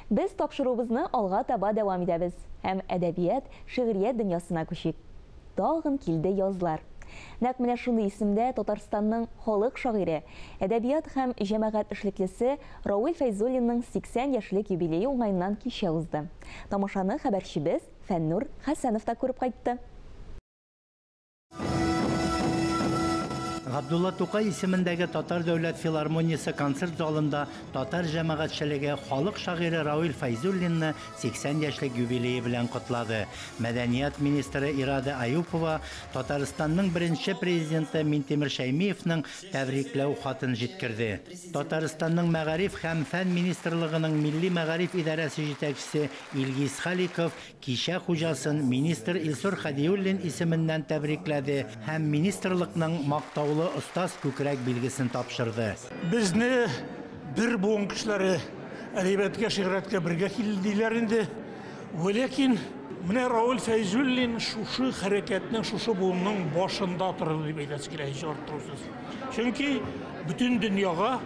Без тапшыруыбызны алга таба дәвам итәбез һәм әдәбият, шигърият дөньясына күчик. Тагын килде язлар. Нәкъ менә шундый исемдә Татарстанның халык шагыйре, әдәбият һәм җәмәгать эшлеклесе Равил Фәйзуллинның 80 яшьлек юбилее уңаеннан кичә узды. Тамашаны хәбәрчебез Фәннур Хәсәнов та күреп кайтты. Габдулла Тукай исемендәге Татар дәүләт филармониясе концерт залында татар җәмәгатьчелеге халык шагыйре Равил Фәйзуллинны 80 яшьлек юбилее белән котлады. Мәдәният министры Ирада Аюпова Татарстанның беренче президенты Минтимер Шәймиевның тәбрикләү хатын җиткерде. Татарстанның мәгариф һәм фән министрлыгының милли мәгариф идарәсе җитәкчесе Илгиз Халиков Кичә хуҗасын министр Илсур Хәдиуллин исеменнән тәбрикләде һәм министрлыкның Мактаулы остаз күкрәк билгесен тапшырды. Безне бер буын кешеләре әдәбиятка, шигърияткә бергә килде диләр инде. Вәләкин менә Равил Фәйзуллин шушы хәрәкәтнең, шушы буынның башында торды дип әйтәсе килә, һич арттырусыз. Чөнки бөтен дөньяга,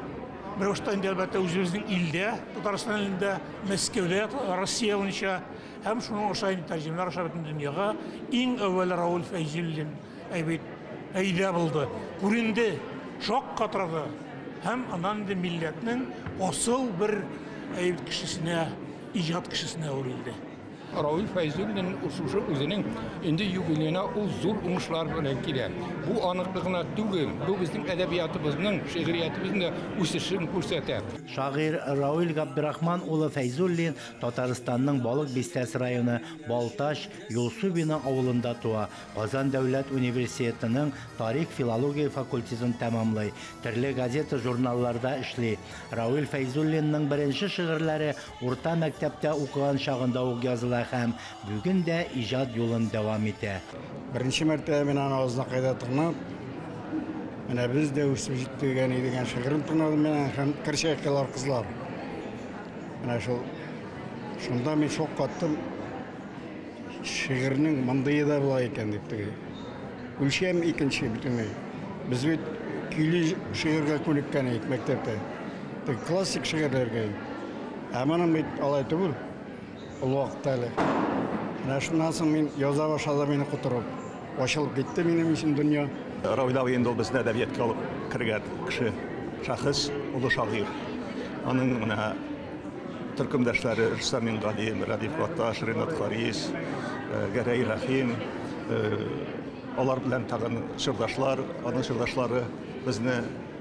бер башта инде, әлбәттә, үзебезнең илдә, Татарстан илендә, Мәскәүдә, Россия буенча һәм шуның аша инде тәрҗемәләр аша бөтен дөньяга иң әүвәл Равил Фәйзуллин әйбит пәйда булды, күренде, шаккатырды һәм аннан инде милләтнең асыл бер әйбит кешесенә, иҗат кешесенә әверелде. Равил Фәйзуллин шушы үзенең инде юбилеена ул зур уңышлар белән килә. Бу аныкы гына түгел, бу безнең әдәбиятыбызның, шигъриятебезнең дә үсешен күрсәтә. Шагыйрь Равил Габдрахман улы Фәйзуллин Татарстанның Балык Бистәсе районы Балтач, Юлсубино авылында туа, Казан дәүләт университетының тарих-филология факультетын тәмамлый, төрле газета-журналларда эшли. Равил Фәйзуллинның беренче шигырьләре урта мәктәптә укыган чагында ук языла һәм бүген дә иҗат юлын дәвам итә. Беренче мәртәбә мин аны Азнакайда тыңлап, менә без дә үсеп җиттек әни дигән шигырен тыңладым мин аның һәм Керчәкилар кызлар. Менә шул шунда мин шаккаттым. Шигырьнең мондые да була икән дип теге. Үлчәм икенче бөтенләй. Без бит көйле шигырьгә күнеккән идек мәктәптә. Теге классик шигырьләргә. Ә моның бит алай түгел. Ул вакытта әле. Менә шуннан соң мин яза башладым мине котырып. Ачылып китте минем өчен дөнья. Равил абый инде ул безне әдәбиятка алып кергән кеше, шәхес, олы шагыйрь. Аның менә төркемдәшләре Рөстәм Мингалим, Рәдиф Гаташ, Ренат Харис, Гәрәй Рәхим, алар белән тагын чордашлар, аның чордашлары безне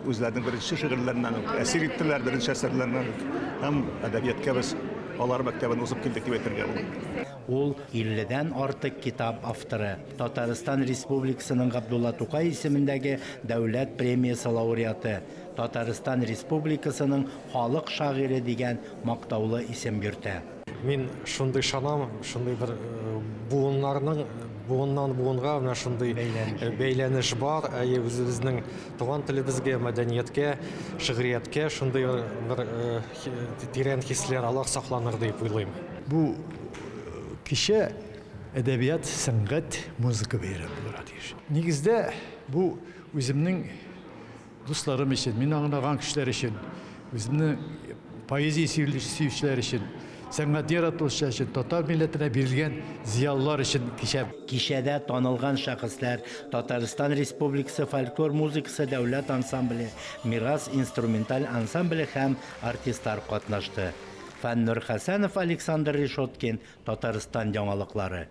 үзләренең беренче шигырьләреннән үк әсир иттеләр, беренче әсәрләреннән үк. Һәм әдәбиятка без алар мәктәбен узып килдек дип әйтергә була. Ул, илледән артык китап авторы, Татарстан Республикасының Габдулла Тукай исемендәге Дәүләт премиясе лауреаты, Татарстан Республикасының халык шагыйре дигән мактаулы исем йөртә. Мин шундый ышанам, шундый бер буыннарның буыннан буынга менә шундый бәйләнеш бар. Әйе, үзебезнең туган телебезгә, мәдәнияткә, шигърияткә шундый бер тирән хисләр алар сакланыр дип уйлыйм. Бу кичә әдәбият, сәнгать, музыка бәйрәме булырга тиеш. Нигездә бу үземнең дусларым өчен, мин аңлаган кешеләр өчен, үземне поэзия сөючеләр өчен, сәнгать яратучылар өчен, татар милләтенә бирелгән зыялылар өчен кичә. Кичәдә танылган шәхесләр, Татарстан Республикасы фольклор музыкасы дәүләт ансамбле, Мирас инструменталь ансамбле һәм артистлар катнашты. Фәннур Хәсәнов, Александр Решеткин, Татарстан яңалыклары.